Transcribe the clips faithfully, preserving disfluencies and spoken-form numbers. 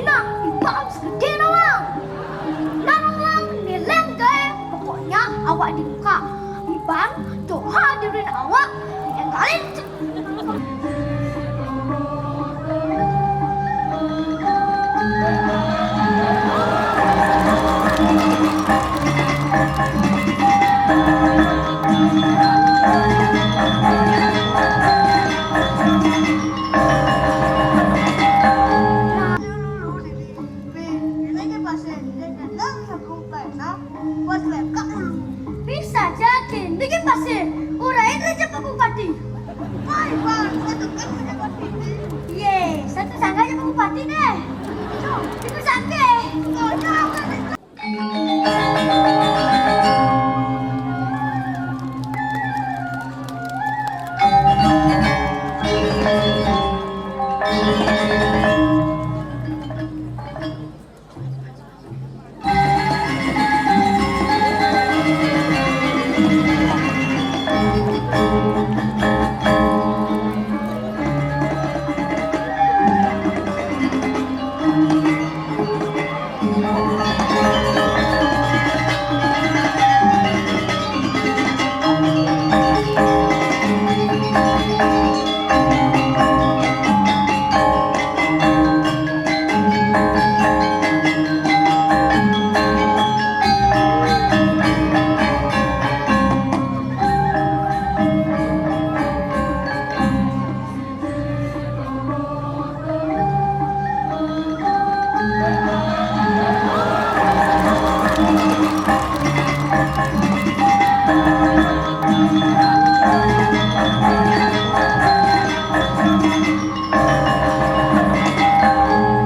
Nah, Iban gedé nawang. Nah, nawang, nileng gaé, pokoknya awak di muka. Iban, coba hadirin awak, yang kalian. Bisa jadi, ini kan pasir. Urain raja Pak Bupati. Hai, Bang, satu kan punya Pak Bupati. Ye, satu sangga aja Pak Bupati deh. Itu sangga. Oh, ya,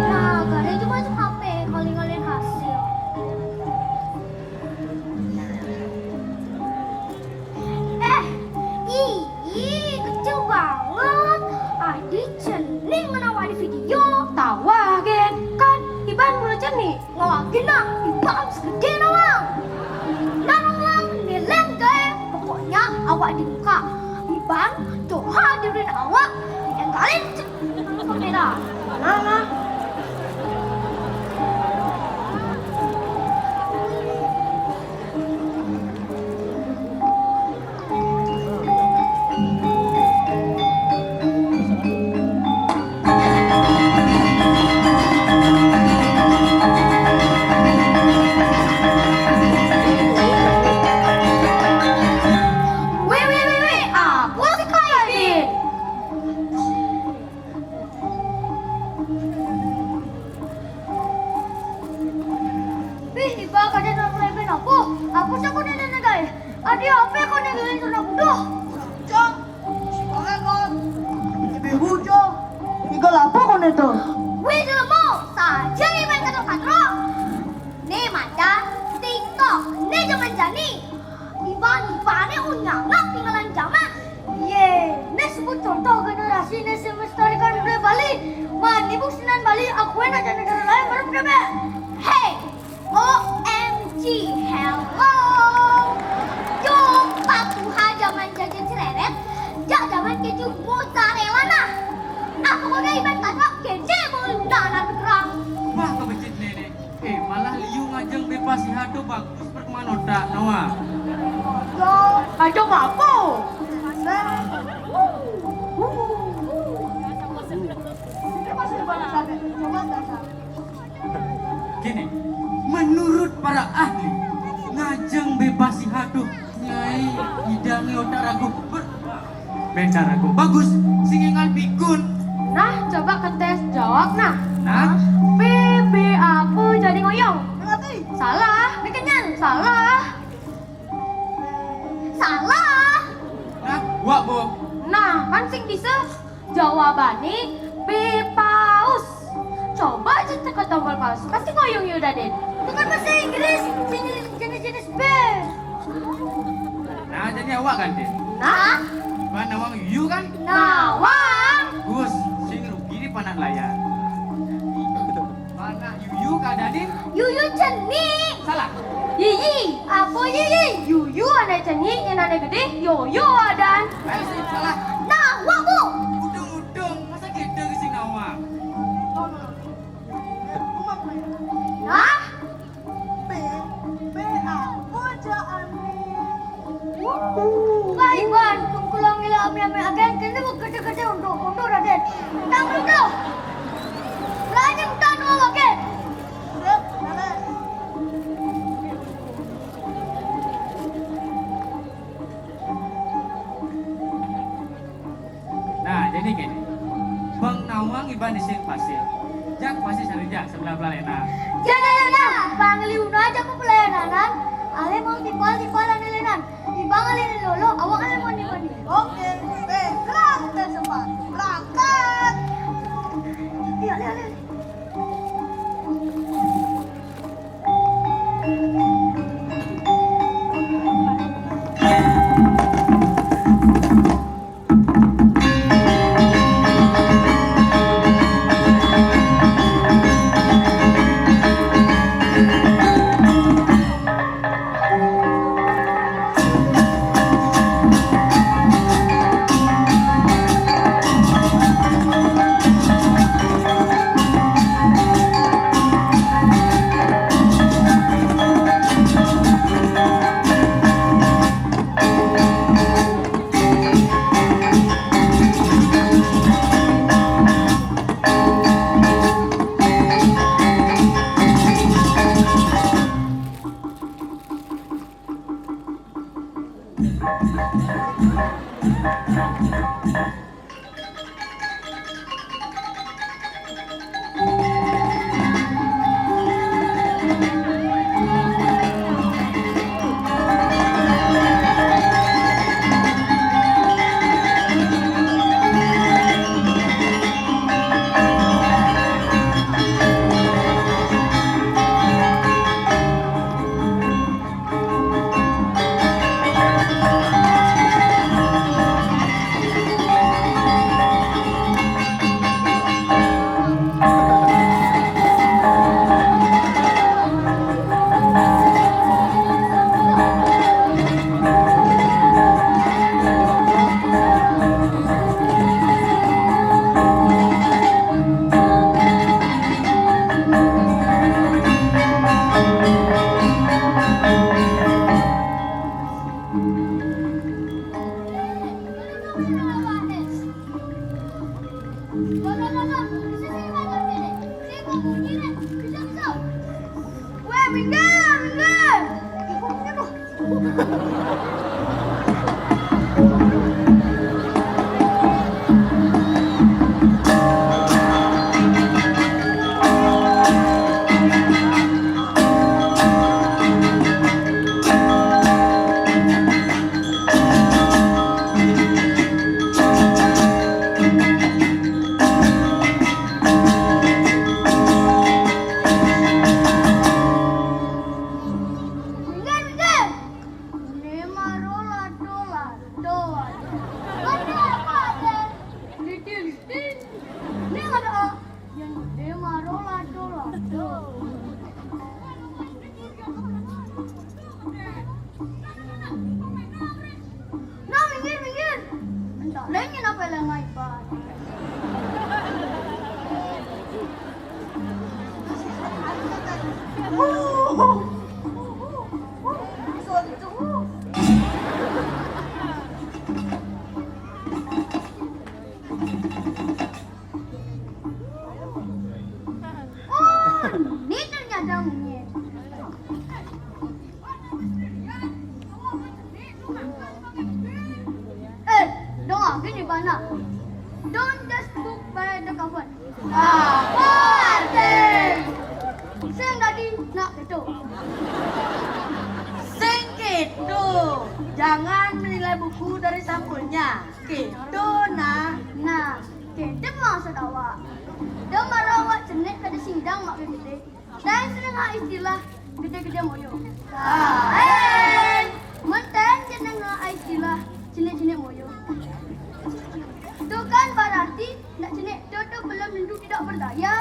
Nah, gak ada itu masuk H P, kali-kalian hasil. Eh, ih, kecil banget. Adi cening menawa di video. Tawah, Gen. Kan Iban mulu cenik. Ngawak genah, Iban segede nawang. Narang lang, nileng gae. Pokoknya awak di muka. Iban, coba hadirin awak. Yang kalian kamera. Mana? Weh, weh, weh, weh, apa sih kau ini? Wih, iba kada nak mulai main apa? Apa sih kau ni nak gai? Adi apa kau ni gai sana budak? Cok, sekolah kau. Ibu cok. Igal apa kau ni tu? Wih, jelema, saja ni main katro-katro. Ni macan, TikTok, ni zaman jani. Iban, iban ni unyangak tinggalan zaman. Ye, ne sebut contoh generasi ne sing melestarikan budaya Bali. Man, ibu sinan Bali, aku enak aja negara lain, baru pada be. Hey, O M G, hello. Yo, patuha zaman jajan cereret, jak zaman keju mozzarella nah. Aku kau iban tanpa kene mau luna anak berang. Wah, kebecit nenek. Eh, malah liu ngajeng bebas sihat tu bagus perkembangan otak, nawa. Yo, aja apa? Kini, menurut para ahli, ngajeng bebas sihat tu, nyai idangi otak ragu. Ber- Bentar aku. Bagus, sing enggal pikun. Nah, coba ketes jawab nah. Nah? P B apa jadi ngoyong? Salah. Mie kenyal. Salah. Salah. Nah, buat bu. Nah, kan sing bisa jawabane B paus. Coba aja tekan tombol paus, pasti ngoyong ya udah deh. Itu kan bahasa Inggris, jenis-jenis B. Nah, jadi awak kan, Tin? Nah? Iban nawang yuyu kan? Nawang. Gus, sing rugi di panak layar. Panak yuyu kada, Din? Yuyu cenik. Salah. Yiyi. Apa yiyi? Yuyu ada cenik, yang ada gede, yoyo adan. Ayo, sih, salah. Nawang, Bu. Udung-udung, masa kita ke sing nawang? Wah, Iban, kungkulang ila ami-ami agen, kene bu kete-kete untuk, untuk Raden. Tang untuk. Raden tang dua bagen. Nah, jadi gini. Bang Nawang iban isin pasir. Jak pasir sarijak sebelah belah lena. Jadi lena, pangliuna aja ku pelayanan. Ale mau tipal-tipal ane lenan. Ibang ale lolo, awak ale mandi-mandi. Oke, eh, berangkat sempat. Berangkat. Iya, iya, iya. Weh, minggir, minggir. Minggir, minggir. Ini mah rola dola dola. Ada apa ada? Litin litin. Ini ada. Yang gede mah rola dola dola. Nah, minggir, minggir. Entah, lain kenapa yang naik, Pak? Oh, ini ternyata monyet. Eh, dong, gini bana. Don't just book by the cover. Apa arti? Sing tadi nak itu. Sing gitu. Jangan menilai buku dari sampulnya. Gitu, nah. Nah, gitu maksud awak. Dia marah awak cenik kada sidang mak gede. Tang sering ha istilah gede-gede moyo. Lain. Mun tang jeneng ha istilah cenik-cenik moyo. Tu kan berarti nak cenik tu, tu belum tentu tidak berdaya.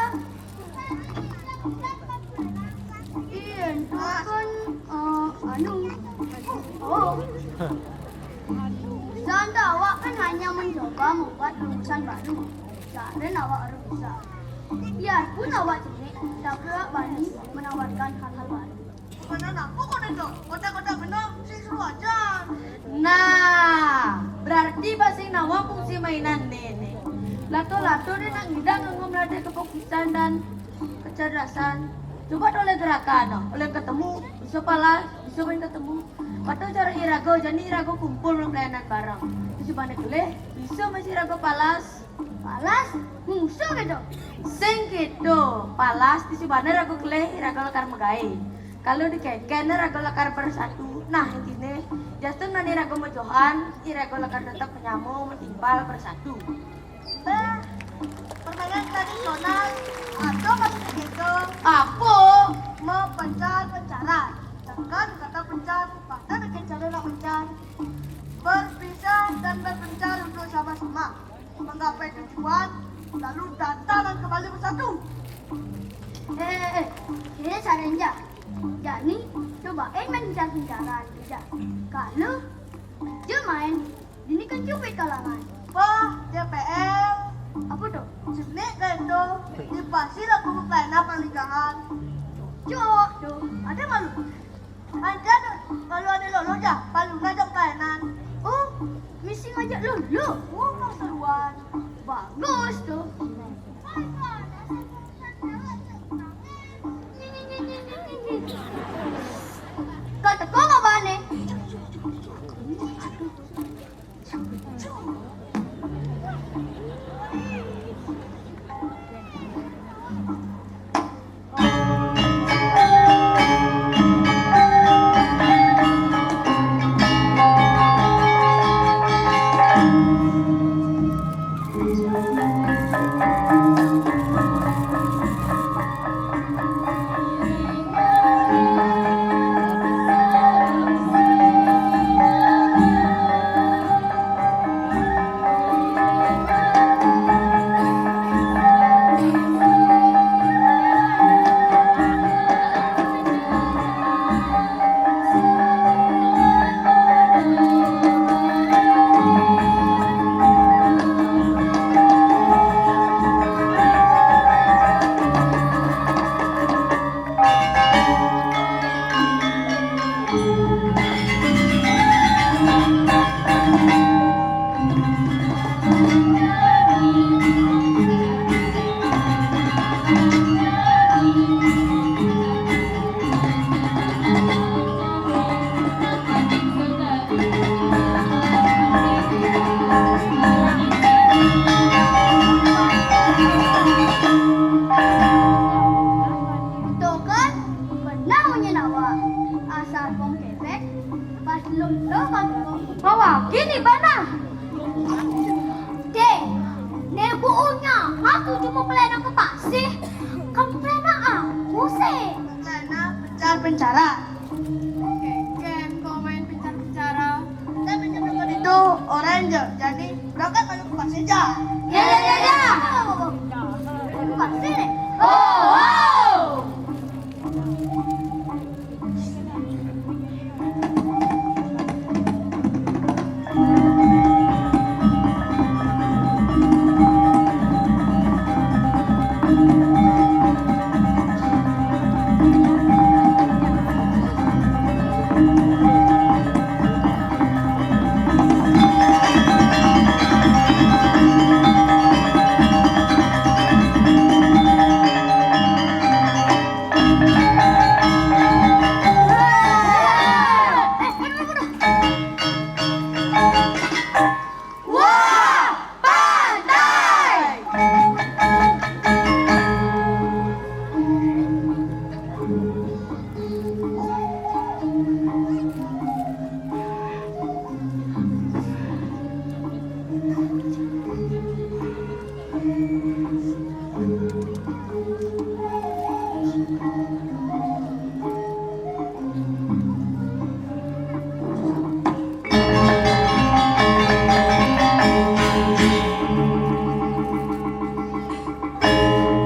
Iya, tu kan, eh, anu. Oh. Sanda awak kan hanya mencoba membuat rumusan baru. Cara awak harus bisa. Biarpun awak cenik, tapi awak bani menawarkan hal-hal baru. Mana nak pokok itu? Kotak-kotak benang, sing seru aja. Mainan né, né. Lato-lato né nak ngidang nganggo melatih kefokusan dan kecerdasan. Coba to oleh gerakan, no. Oleh ketemu, bisa palas, bisa main ketemu. Pato cara irago, jani irago kumpul melakukan pelayanan bareng. Bisa bana kelih, bisa masih irago palas. Palas, musuh gitu. Sing gitu, palas, bisa bana irago kelih, irago lakar magaé. Kalau dikéngkén, irago lakar bersatu. Nah, intiné, jastun nani irago majohan, irago lakar tetep manyambung, matimpal, bersatu. Bah, permainan tradisional atau maksudnya gitu? Apa? Mau pencar-pencaran. Sedangkan kata pencar, pada bikin cara nak pencar. Berpisah dan berpencar untuk sama-sama menggapai tujuan, lalu datang dan kembali bersatu. Eh, eh, eh, ini salah aja. Jani, cobain main pencar-pencaran aja. Kalau dia main, ini kan cupit kalangan. Wah, D P L. Apa tuh? Jenik kayak itu. Di pasir aku main apa ligahan. Cok, tuh, ada malu. Ada tuh, kalau ada lolo aja, palu ngajak kayanan. Oh, misi ngajak lolo. Oh, keseruan. Bagus tuh. Kau teko nggak bane? Tuh kan, pernah punya nawa. Asal kong kepek, pas lum lo kan kong. Bawa gini bana. Dek, nebuunya aku cuma pelayanan ke pasir. Kamu pelayanan aku sih. Pelayanan pencar-pencaran. Ken, kau main pencar-pencaran. Kita pinjam dompet itu orange, jadi berangkat masuk ke pasir aja. Ya, ya, ya, ya. Ke pasir deh. Oh, oh. Wah, pantai!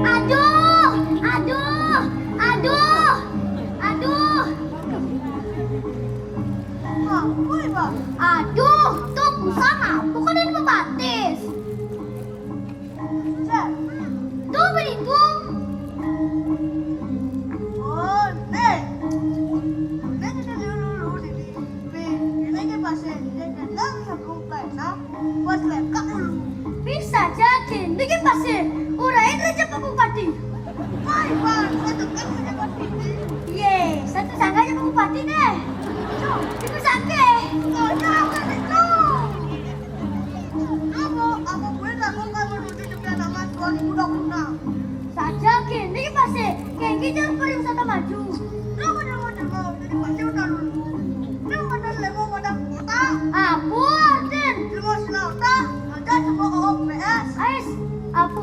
Aduh, aduh, aduh, aduh. Apa, Ibu? Aduh, tuh pusang aku kan ada pembatis. Tuh beli tuh. Oh, nih. Nih kita dulu dulu di sini. Ini kita pasien, dia kena sakit, nah, pas lengkap dulu.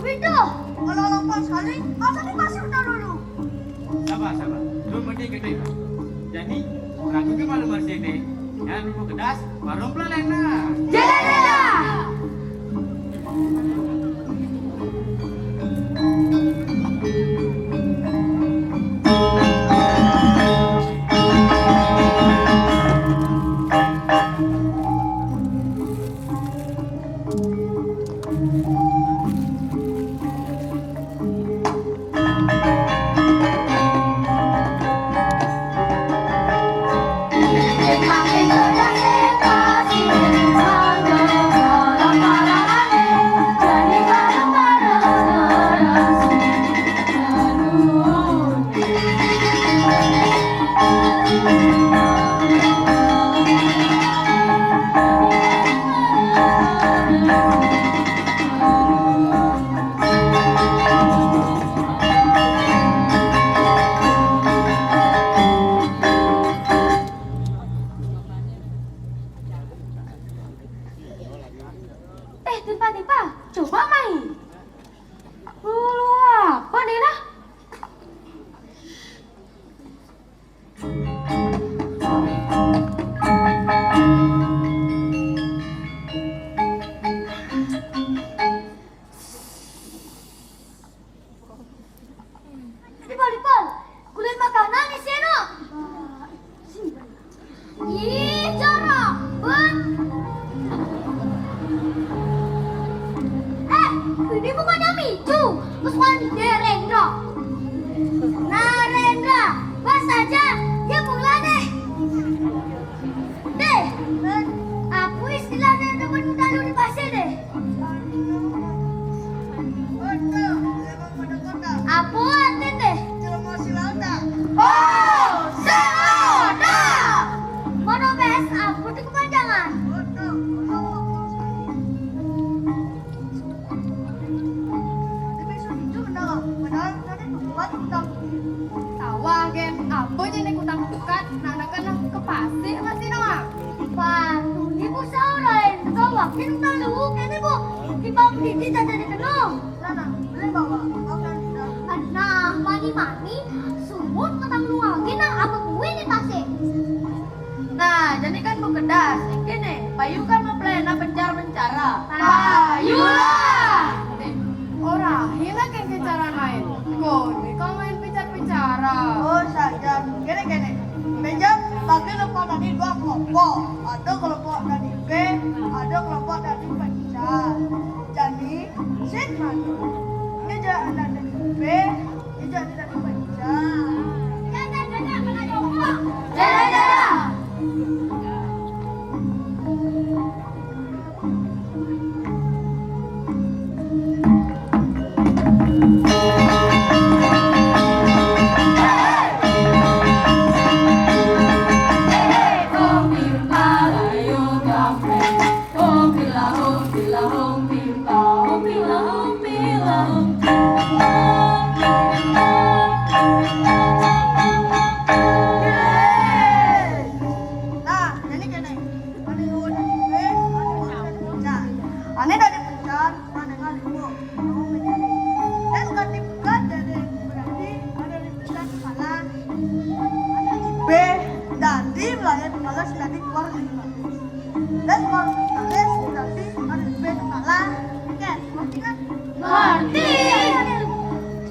Itu, kalau lapar sekali, masa dikasih udah dulu. Sabar, sabar. Belum penting gede. Jadi, ragu ke malu masih deh. Jangan lupa kedas, warung pelena. Jalan, jalan. Eh, Timpa, Timpa, coba main. Lu apa nih, nah? Dipal, Dipal, kulit makanan di sini. Ih, jorok. Ben. Eh, ini bukannya Micu, terus kan Derendra. Narendra, pas aja, dia mulai deh. Deh, apa istilahnya teman kita lu di pasir deh? Apa artinya deh? Oh, selada. Mana bes, apa itu kepanjangan? Tapi sudah itu benar, padahal tadi buat utang. Tawa gen, apa jenis utang bukan? Nah, nah, kan ke pasir masih doang. Pak, ini bu salah, kau wakil utang lu, kene bu. Di bang Didi tak jadi kenal. Nah, nah, boleh bawa. Kau kan tidak. Nah, mani-mani, sumut petang lu lagi, nah, apa kue di pasir? Nah, jadi kan bekedas, kene, payu kan mau pelena pencar-pencara. Payu lah. Eh, orang hina kan pencara main. Kau ni kau main pencar-pencara. Oh, saja. Kene, kene. Benjam bagi lupa tadi dua kelompok. Ada kelompok dari B, ada kelompok dari pencar. Jadi, set mana? Dia jangan ada dari B, dia jangan ada dari pencar. Jalan, jalan. Nah, jadi kene. Ane dari pencar. Ane dari pencar, ane ngalimo. Dan kati bukan dari berarti ane dari pencar kepala. Ane ibe, dadi melayani kepala, dadi keluar dari bagus. Dan kalau kepala, dadi ane ibe kepala. Oke, ngerti kan? Ngerti.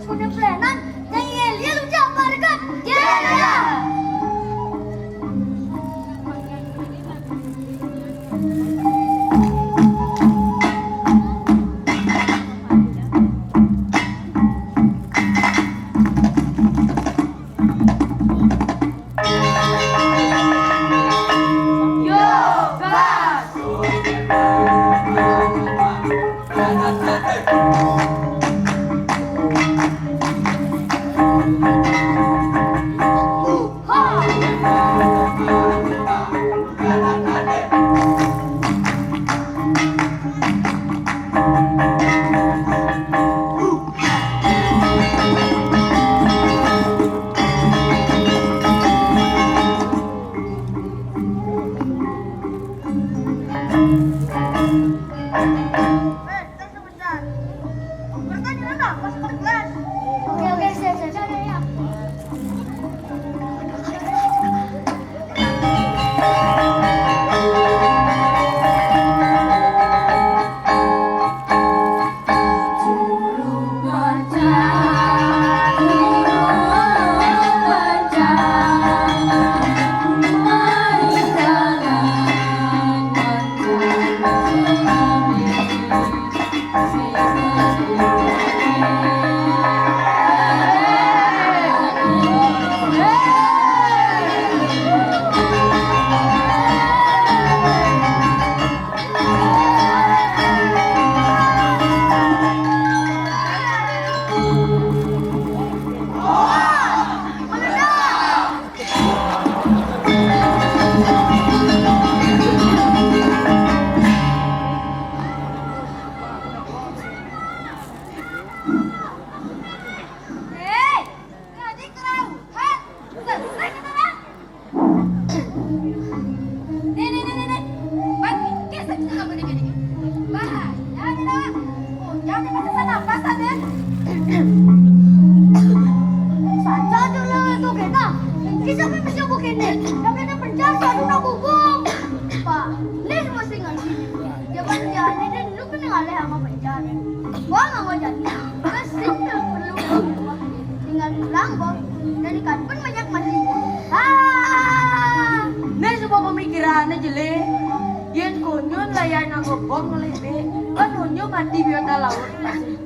Sudah pelayanan, yang Elia lu jangan balikan. Dia, dia. Kata deh. Saja dulu itu kita. Kita kan bisa begini. Tapi ada pencar selalu nak hubung. Pak, ini semua singan sini. Dia kan dia ini dia dulu kan ngalih sama pencar. Gua nggak mau jadi. Terus sih perlu tinggal pulang, Bang. Dan ikan pun banyak mati. Ah. Nih semua pemikirannya jelek. Yén konyol layan nganggo bong ngelih, Bé. Kan nunjuk mati biota laut.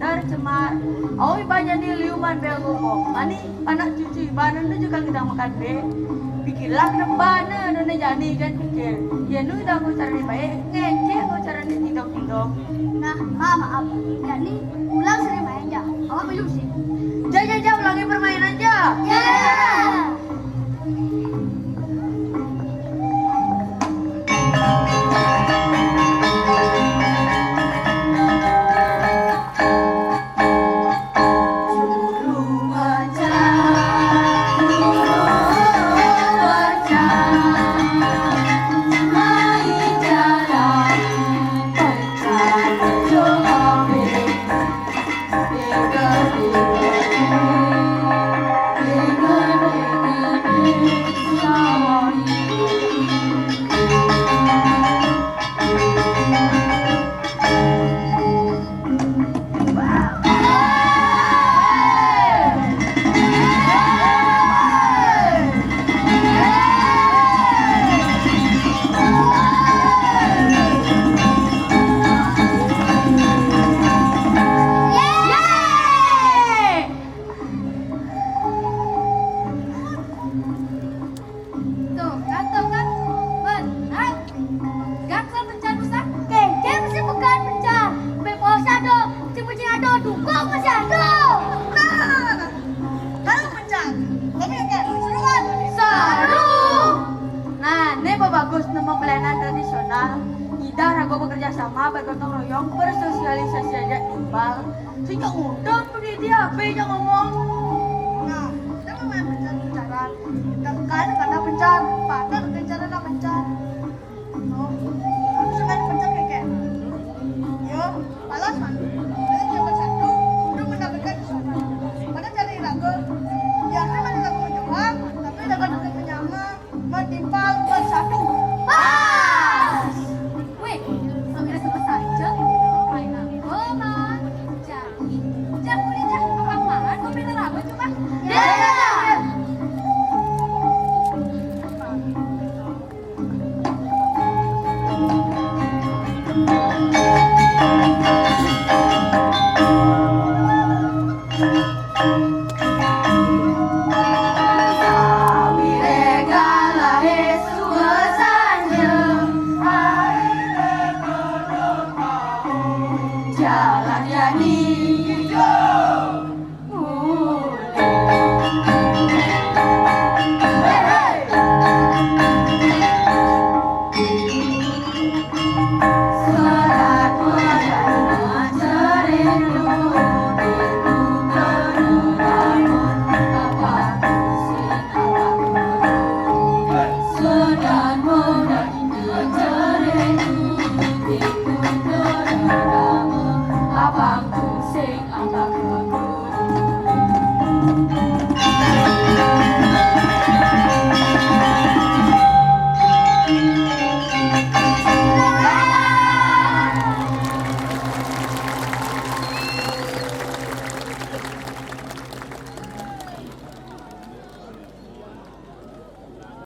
Tercemar. Awi banyak nih liuman bé nganggo bong. Mani anak cucu ibanan tu juga kita makan, Bé. Pikirlah ke depan, nune jani kan pikir. Ya nu udah aku cari baik, ngecek aku cari tidong-tidong. Nah, maaf, maaf. Jani ulang sering main ya. Awak belum sih. Jauh, jauh, jauh, ulangi permainan aja. Ya. Tuh kan, tuh kan. Benar. Gak kan pencar rusak. Kecil mesti bukan pencar. Sampai puasa tuh, kucing-kucing ada, dukung masih ada. Nah, kalau pencar, tapi kan seru kan? Seru. Nah, ini apa bagus nemu pelayanan tradisional. Kita ragu bekerja sama, bergotong royong, bersosialisasi aja timbal. Sing cok ngudut begitu ya, apa yang ngomong? Nah, kita mau main pencar-pencaran. Kita kan kata pencar, pada pencar, ada pencar. Oh, aku suka pencar kayak, yo, malas kan. Jadi coba satu, udah mendapatkan suara. Pada cari ragu, ya kan ada ragu mencoba, tapi dapat dekat menyama, metimpal bersatu. Pas. Weh, sampai selesai aja. Main apa, Man? Jadi, cak kulit cak, apa Man? Kok pinter apa coba? Ya. Jalan Yani.